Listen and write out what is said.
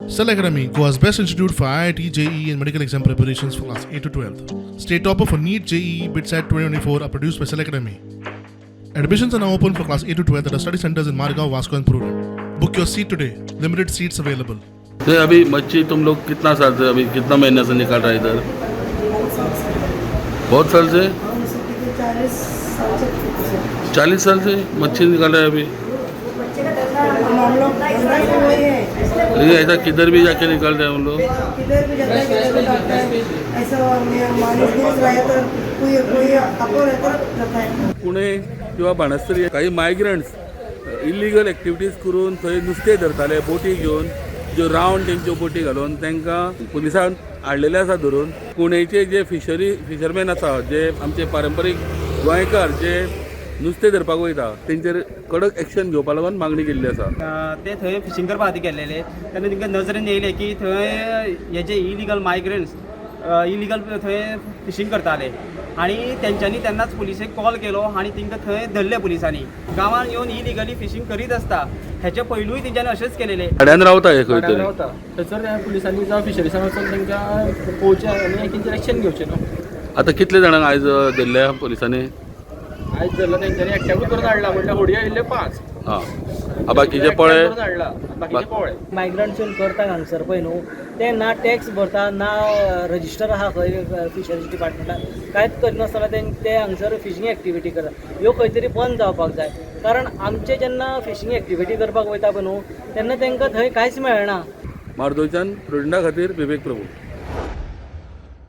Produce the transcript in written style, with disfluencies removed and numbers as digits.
Cell Academy, Goa's best institute for IIT, JEE, and medical exam preparations for class 8 to 12. State topper for NEET, JEE, BITSAT 2024 are produced by Cell Academy. Admissions are now open for class 8 to 12 at our study centers in Margao, Vasco, and Prudent. Book your seat today. Limited seats available. तो अभी मच्छी तुम लोग कितना साल से, अभी कितना महीने से निकाल रहा है इधर? बहुत साल से। 40 साल से। 40 साल से मच्छी निकाल रहा है अभी। हम लोग धंधा ही वही है। लेकिन ऐसा किधर भी जाके निकाल रहे हैं उन लोग? किधर भी जाता है, किधर भी जाता है। ऐसा माणूस गिरीस रहा तर कोई कोई आपण जाता है। पुणे किंवा बाणस्तारी काही मायग्रंट्स इलिगल एक्टिविटीज करून थंय नुस्तें धरताले बोटी घेवन, ज्यो रावंड तेंच्यो बोटी घालून. तांकां पुलिसान हाडलेले आसा धरून. कुणेचे जे फिशरमॅन आसा, जे आमचे पारंपरीक गोंयकार जे नुस्तें धरपाक वयता, तेंचेर कडक एक्शन घेवपा लागून मागणी केल्ली आसा. ते थंय फिशींग करपा खातीर गेल्लेले तेन्ना तांकां नजरेन येयलें की थंय हे जे इलिगल मायग्रंट्स इलिगल थंय फिशींग करताले आनी तेंच्यांनी तेन्नाच पुलिसेक कॉल केलो आनी तांकां थंय धरले पुलिसांनी. गांवान येवन इलिगली फिशींग करीत आसता. हेचे पयलूय तेंच्यांनी अशेंच केलेलें. भाड्यान रावता हे खंय भाड्यान तरी. रावता थंयसर. त्या पुलिसांनी जावं फिशरीसान वचून तांकां पळोवचें आनी तेंचेर एक्शन घेवचें न्हू. आतां कितले जाणांक आयज धरल्या पुलिसांनी? आयज धरला तेंच्यांनी, एकट्याकूच करून हाडला. म्हटल्यार होडी आयिल्ले पांच. आं, बाकीचे पळे. करून हाडला, बाकीचे पळ्ळे. मायग्रंट्स येवन करता हांगसर पळय न्हू, ते ना टॅक्स भरता, ना रजिस्टर आहा खंय फिशरीज डिपार्टमेंटान. कांयच करिनासतना ते हांगसर फिशींग एक्टिविटी करता. ह्यो खंय तरी बंद जावपाक जाय, कारण आमचे जेन्ना फिशींग एक्टिविटी करपाक वयता पळय न्हू, तेन्ना तांकां थंय कांयच मेळना. मार्दोळच्यान प्रुडंटा खातीर विवेक प्रभू.